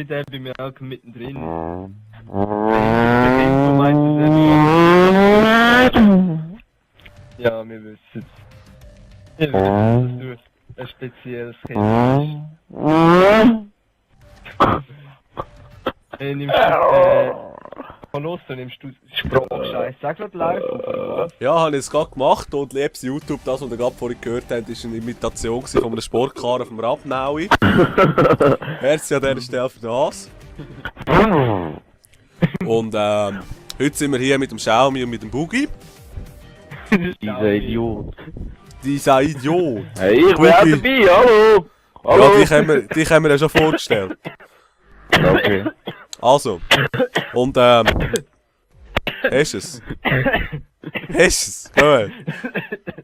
wie der bei mir auch mittendrin. Ja, wir wissen es. Wir wissen, dass du ein spezielles Kind bist. Nimmst du, Kolosso, nimmst du Sprachscheiß? Sag grad live oder was? Ja, habe ich es gerade gemacht und liebes YouTube, das, was ihr gerade vorhin gehört habt, war eine Imitation von einem Sportkarren vom Rapnaui. Merci an dieser Stelle für das. Und heute sind wir hier mit dem Xiaomi und mit dem Boogie. Dieser Idiot. Dieser Idiot. Hey, ich bin auch dabei, hallo! Hallo! Ja, dich haben wir ja schon vorgestellt. Okay. Also, und hast es? Hast es? Gut.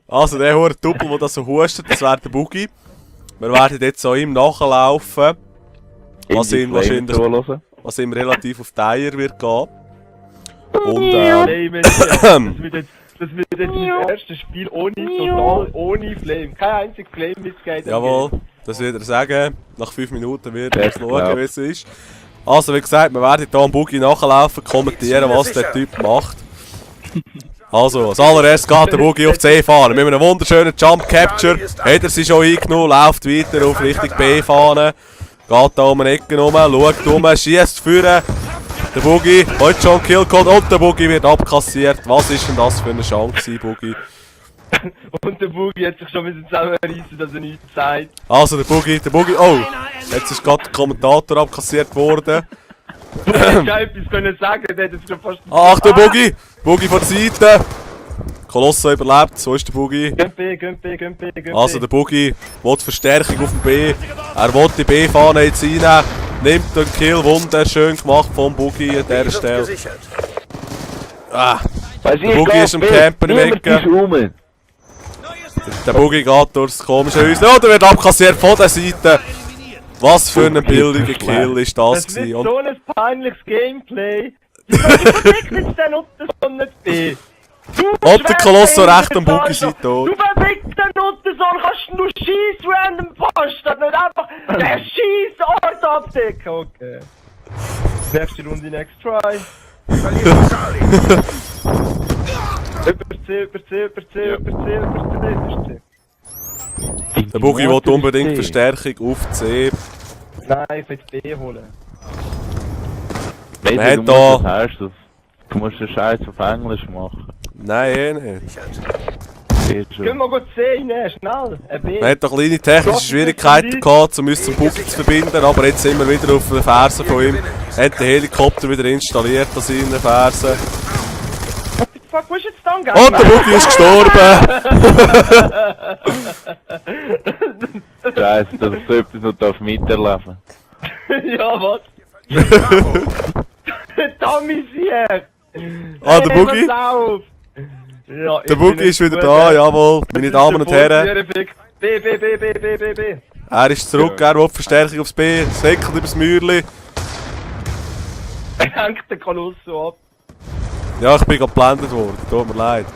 Also, der hohe Tuppel, der das so hustet, das wäre der Boogie. Wir werden jetzt so ihm nachlaufen, was ihm wahrscheinlich, was ihm relativ auf die Eier wird gehen. Und das wird jetzt mein erstes Spiel ohne Flame. Kein einziges Flame mitgeht. Jawohl, das wird er sagen. Nach 5 Minuten wird er schauen, wie es ist. Also wie gesagt, wir werden hier am Boogie nachlaufen, kommentieren, was der Typ macht. Also, als allererstes geht der Boogie auf C fahren. Mit einem wunderschönen Jump Capture hat er sie schon eingenommen, läuft weiter auf Richtung B fahren. Geht da um eine Ecke rum, schaut um, schießt führen. Der Boogie hat schon Kill geholt und der Boogie wird abkassiert. Was ist denn das für eine Chance, Boogie? Und der Boogie hat sich schon wieder zusammenreißen, dass er nichts sagt. Also der Boogie, oh! Jetzt ist gerade der Kommentator abkassiert worden. Du hättest ja etwas können sagen, der hätte es schon fast... Achtung, Boogie! Boogie von der Seite! Kolosso überlebt, so ist der Boogie. Gön B. Also der Boogie will Verstärkung auf dem B. Er will die B-Fahne jetzt reinnehmen. Nimmt den Kill, wunderschön gemacht vom Boogie an dieser Stelle. Ah, der Boogie ist am Campen im Ecken. Der Boogie geht durchs komische Haus. Oh, der wird abkassiert von der Seite. Was für ein billiger Kill ist das gewesen. Das und so ein peinliches Gameplay. Du verfickst jetzt den Nuttersohn nicht B. und der Kolosso recht am Boogie sind tot. Du verfickst den Nuttersohn, kannst du nur scheiß random Bastard, nicht einfach den scheiß Ort abdecken. Okay. Nächste Runde, next try. Über C. Der Boogie will unbedingt Verstärkung auf C. Nein, ich will B holen. Weißt Man du, hat da... das heißt, du musst den Scheiß auf Englisch machen. Nein, eh nicht. Geht schon. Können wir gut C rein, schnell. B. Man hat da kleine technische Schwierigkeiten gehabt, um uns zum Boogie zu verbinden, aber jetzt sind wir wieder auf den Fersen von ihm. Er hat den Helikopter wieder installiert an seinen Fersen. What the fuck, wo ist jetzt dann gegangen? Und der Boogie ist gestorben! Scheiße, dass ich so etwas noch miterleben darf. Ja, was? Tommy hier! Ah, der Boogie? Ja, Der Boogie ist wieder da, jawohl, meine Damen und Herren. B. Er ist zurück, er will Verstärkung aufs B, säckelt übers Mäuerli. Er hängt den Kolosso ab. Ja, ich bin gerade geblendet worden, tut mir leid.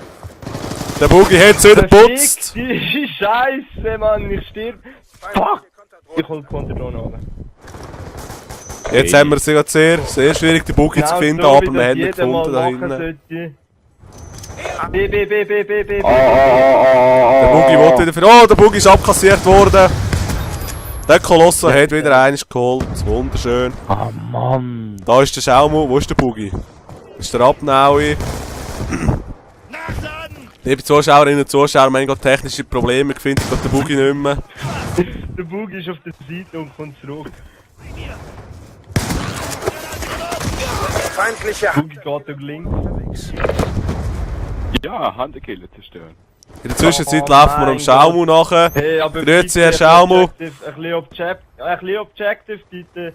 Der Boogie hat es wieder geputzt. Scheiße, Mann, ich stirb. Fuck! Ich hol Konter noch. Jetzt haben wir es ja sehr schwierig, die Boogie zu finden, aber wir haben ihn gefunden da hinten. B. Der Boogie will wieder für... Oh, der Boogie ist abkassiert worden. Der Kolosso hat wieder eines geholt. Wunderschön. Ah, Mann. Da ist der Xiaomi. Wo ist der Boogie? Das ist der Rapnaui. Liebe Zuschauerinnen und Zuschauer, wir haben gerade technische Probleme. Ich finde gerade den Boogie nicht mehr. Der Boogie ist auf der Seite und kommt zurück. Feindliche Boogie geht durch links. Ja, Handekille zerstören. In der Zwischenzeit laufen wir am Xiaomi nachher. Hey, aber Grüezi, Herr Xiaomi. Ein bisschen Objective, bitte.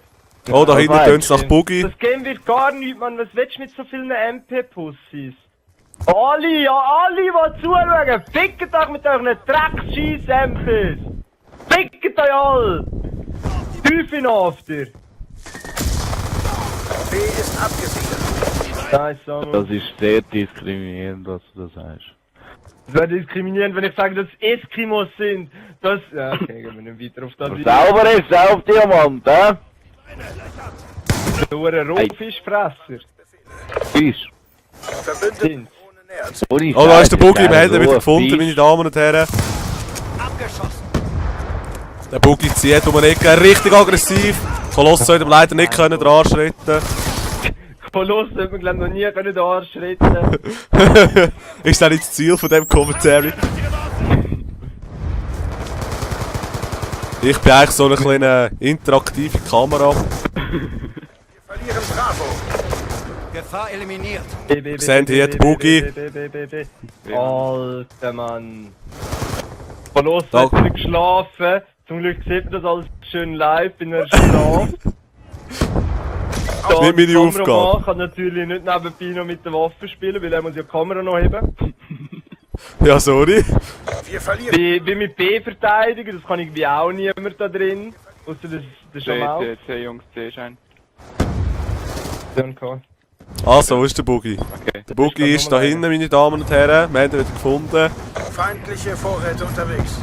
Oh, da hinten tönt es nach Boogie. Das Game wird gar nichts, Mann. Was willst du mit so vielen MP-Pussys? Alle, die zuschauen, fickt euch mit euren Dreckscheiss-MPs! Fickt euch alle! Teufel auf dir! B ist abgesichert. Nice, Samu. Das ist sehr diskriminierend, was du das sagst. Das wäre diskriminierend, wenn ich sage, dass es Eskimos sind. Das... Ja, okay, gehen wir nicht weiter auf das. Sauber ist auf Diamant, hä? So ein Rohfischfresser. Fisch. Verbündeten Sind. Drohne nähert sich. Ohne Oh, da ist Scheiß, der Buggy, wir geil, haben ihn wieder so ein gefunden, Fisch. meine Damen und Herren. Abgeschossen. Der Buggy zieht um den Ecken, richtig aggressiv. Koloss sollte ihm leider nicht können dran schritten. Koloss hat man glaub noch nie können da anschreiten. Ist das nicht das Ziel von diesem Commentary? Ich bin eigentlich so eine kleine interaktive Kamera. Verlieren Bravo. Gefahr eliminiert. Sehen hier die Buggy. Alter Mann. Koloss Da- hat nicht geschlafen. Zum Glück sieht man das alles schön live in der Schlaf. Das ist nicht meine Aufgabe. Ich kann natürlich nicht nebenbei noch mit der Waffe spielen, weil er muss ja die Kamera noch heben. Ja, sorry. Wir verlieren. Bin mit B verteidigen, das kann irgendwie auch niemand da drin. Außer der Schamal. C, Jungs, C-Schein. Also, wo ist der Buggy? Okay. Der Buggy ist da hinten, meine Damen und Herren. Wir haben ihn wieder gefunden. Feindliche Vorräte unterwegs.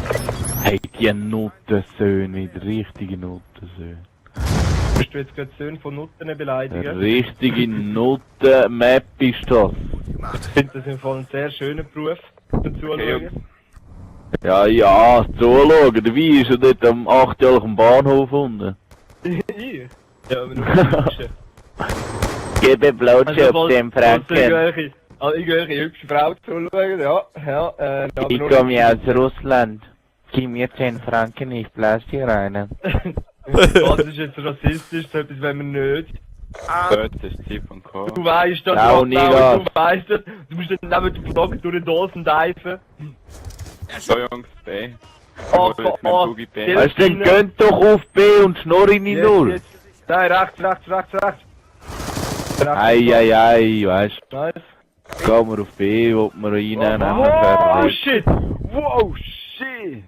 Hey, die Nuttensöhne, wieder richtige Nuttensöhne. Willst du jetzt gerade Söhne von Nutten beleidigen? Richtige Nutten-Map ist das. Ich finde das im Fall ein sehr schöner Beruf. Dazu Okay, Ja, ja, zuschauen. Der Wein ist ja dort am 8-jährigen Bahnhof unten. Ich? Ja, aber nur Menschen. Gebe Blowjob dem Franken. Irgendwelche hübsche Frau zuschauen, ja. Aber Ich nur- komme aus Russland. Gib mir 10 Franken, ich blas dir rein. Das ist jetzt rassistisch, so etwas wollen wir nicht. Dort ist C von K. Du weißt das, Ciao, Rottauer, Nigger. du weißt das. Du musst dann neben der Flagge durch den Dosen diven. So, Jungs, B. Oh, Mit dem oh, Boogie B. der- Weißt du, dann gönnt doch auf B und schnurr in die Null. Nein, rechts. Ei, weißt du. Nice. Gehen wir auf B, wo wir reinnehmen. Oh, fertig. shit! Wow, shit!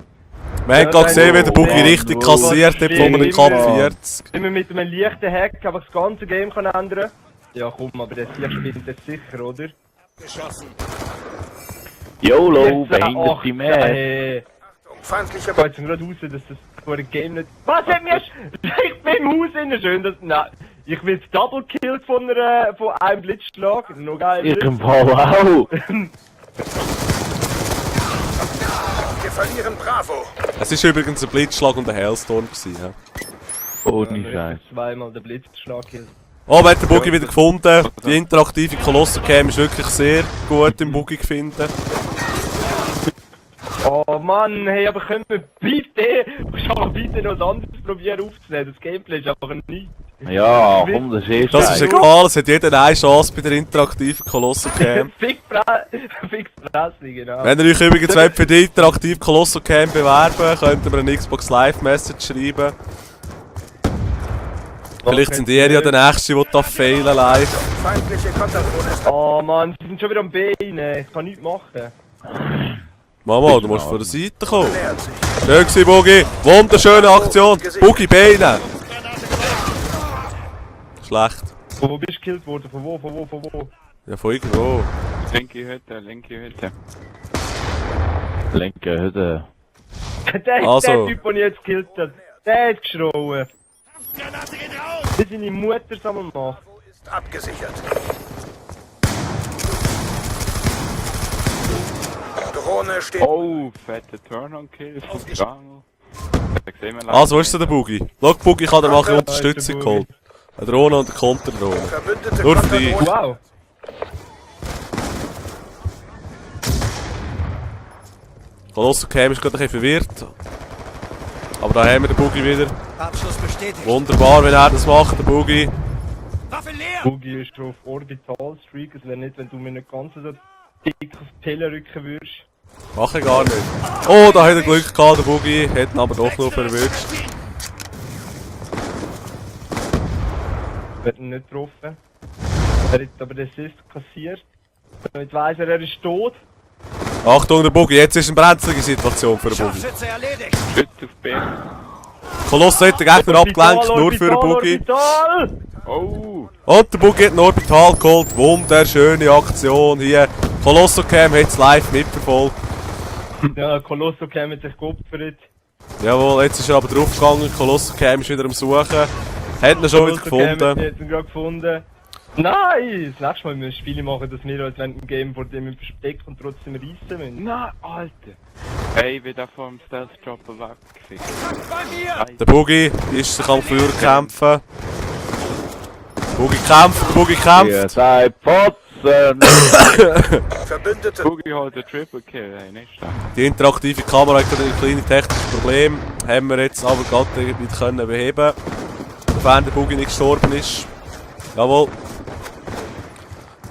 Wir haben gerade gesehen, wie der Buggy richtig kassiert hat von einem Cup 40. Wenn man mit einem leichten Hack einfach das ganze Game kann ändern. Ja komm, aber der Sieg spielt das sicher, oder? YOLO, behinderte Mann. Hey. Feindliche Ich weiß gerade raus, dass das vor dem Game nicht... Was hat mir... Ich bin im Haus innen, schön, dass... Nein. Ich will das Double Kill von einem Blitzschlag. Noch geil. Ich im Fall auch. Wir verlieren Bravo. Es war übrigens ein Blitzschlag und ein Hailstorm gewesen, ja. Ohne Scheiß. Zweimal den Blitzschlag Kill. Oh, wir haben den Buggy wieder gefunden. Die interaktive Colosso-Cam ist wirklich sehr gut im Buggy gefunden. Oh Mann, hey, aber können wir bitte noch was anderes probieren aufzunehmen? Das Gameplay ist einfach nicht. Ja, komm, das ist Das ist egal, es hat jeder eine Chance bei der interaktiven Colosso-Cam. Fix Presse, genau. Wenn ihr euch übrigens wollt für die interaktive Colosso-Cam bewerben, könnt ihr mir eine Xbox Live-Message schreiben. Vielleicht sind ihr ja der Nächste, der da failen live. Feindliche Konterdrohne ist Oh Mann, sie sind schon wieder am Bein. Ich kann nichts machen. Mama, du musst von der Seite kommen. nähert sich. Schön gewesen, Buggy. Wunderschöne Aktion. Buggy Beine. Schlecht. Von wo bist du gekillt worden? Von wo? Ja, von irgendwo. Linke Hütte. Linke Hütte. Also. Der Typ, den ich jetzt gekillt habe, der ist geschrauen. Das ist seine Mutter zusammen machen. Ist abgesichert. Drohne steht. Oh, fette Turn-on-Kill von Drano. Also, wo ist denn der Buggy? Schau, Buggy kann dir mal ein bisschen Unterstützung holen. Eine Drohne und eine Konterdrohne. Verbündete Nur für dich. Konterdrohne. Wow. Colosso Cam ist gerade ein bisschen verwirrt. Aber da haben wir den Buggy wieder. Abschluss bestätigt. Wunderbar, wenn er das macht, der Buggy. Waffe leer! Boogie ist auf Orbital Streak, es wäre nicht, wenn du mir nicht ganz so dick auf die Pille rücken würdest. Mach ich gar nicht. Oh, da hat er Glück gehabt, der Buggy. Hat ihn aber doch noch verwünscht. Wird ihn nicht getroffen. Er hat aber den Assist kassiert. Damit weiss er ist tot. Achtung, der Buggy. Jetzt ist eine brenzlige Situation für den Buggy. Scharfschütze erledigt. Schütze auf B. Kolosso hat den Gegner abgelenkt, nur für den Buggy. Orbital! Oh! Und der Buggy hat ein Orbital geholt. Wunderschöne Aktion hier. Colosso Cam hat es live mitverfolgt. Ja, Colosso Cam hat sich geopfert. Jawohl, jetzt ist er aber draufgegangen. Colosso Cam ist wieder am Suchen. Hat ihn schon wieder gefunden. Ich hab ihn gerade gefunden. Nice! Nächstes Mal müssen wir Spiele machen, dass wir uns während dem Game vor dem verstecken und trotzdem reissen müssen. Nein, Alter. Ey, wie der vom Stealth-Dropper weggefickt. Der Boogie ist sich am Führer kämpfen. Boogie kämpft. Ihr seid Potzen! Verbündete Boogie holt den Triple Kill, ey, nicht schlecht. Die interaktive Kamera hat gerade ein kleines technisches Problem. Haben wir jetzt aber gerade irgendwie können beheben. Sofern der Boogie nicht gestorben ist. Jawohl.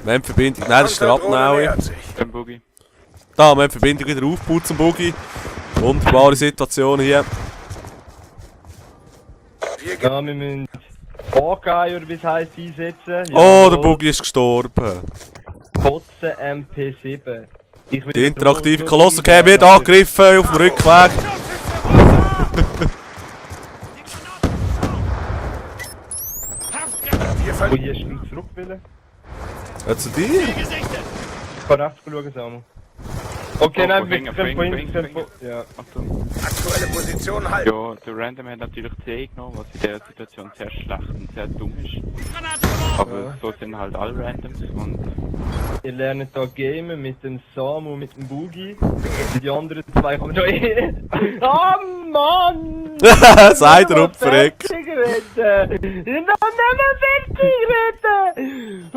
Wir haben die Verbindung. Nein, das ist der Konterdrohne Abnaui. nähert sich. Den Boogie. Da, wir haben die Verbindung wieder aufgebaut zum Boogie. Wunderbare Situation hier. Wir Ja, wir müssen Hawkeye oder wie es heisst einsetzen. Oh, der Boogie ist gestorben. Kotzen MP7. Ich will Die interaktive Kolossercam wird angegriffen auf dem Rückweg. Wir Wo verlieren. hier du zurück wollen? Ja, zu dir? Ich kann rechts schauen, Samu. Okay, Oh, nein, wir Finger, können Finger, vorhin... Finger. Ja. Achtung. Aktuelle Position halten. Ja, der Random hat natürlich C genommen, was in der Situation sehr schlecht und sehr dumm ist. Aber so sind halt alle Randoms und Ihr lernt hier gamen mit dem Samu und mit dem Boogie. Die anderen zwei kommen noch Oh Mann! Seid ihr verreckt. Zigaretten! Noch nicht Zigaretten!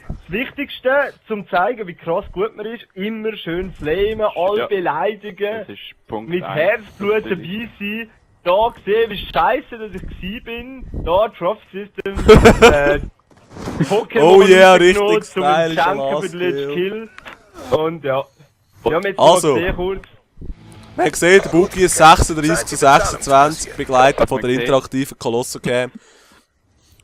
Das Wichtigste, zum zeigen, wie krass gut man ist, immer schön flamen, alle Ja. beleidigen, das ist Punkt mit 1. Herzblut dabei sein, da gesehen, wie scheiße dass ich gsi bin, da Trophy System, Pokémon Oh yeah, rausgenommen, richtig zum stylischer Schenken für den letzten Kill. Und ja. Ja, mit Also. sehr kurz. Wir haben gesehen, der Boogie ist 36 zu 26, begleitet von der interaktiven Kolossercam.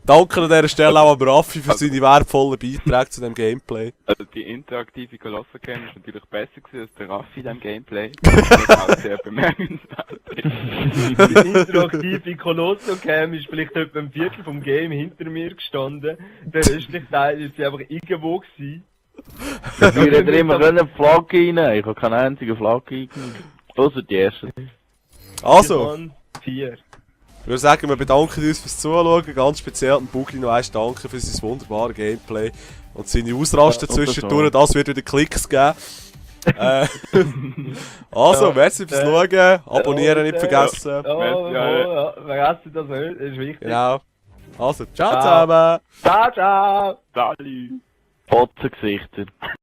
Danke an dieser Stelle auch an Raffi für seine wertvollen Beiträge zu dem Gameplay. Also die interaktive Kolossercam ist natürlich besser gewesen als der Raffi in dem Gameplay. Das ist auch sehr bemerkenswert. Die interaktive Colosso-Cam ist vielleicht etwa ein Viertel vom Game hinter mir gestanden. Der restliche Teil ist einfach irgendwo gewesen. Wir hätten immer eine Flagge rein. Ich habe keine einzige Flagge eingenommen. Ausser die erste. Also, 4. ich würde sagen, wir bedanken uns fürs Zuschauen. Ganz speziell an Boogie noch einmal danken für sein wunderbares Gameplay und seine Ausrasten Ja, zwischendurch. Das wird wieder Klicks geben. Also, Ja. merci fürs Schauen. Abonnieren nicht vergessen. Oh, Ja, ja. ja, vergesst das nicht, das ist wichtig. Genau. Also, ciao Ciao. zusammen. Ciao, ciao! Sali! Potzengesichter.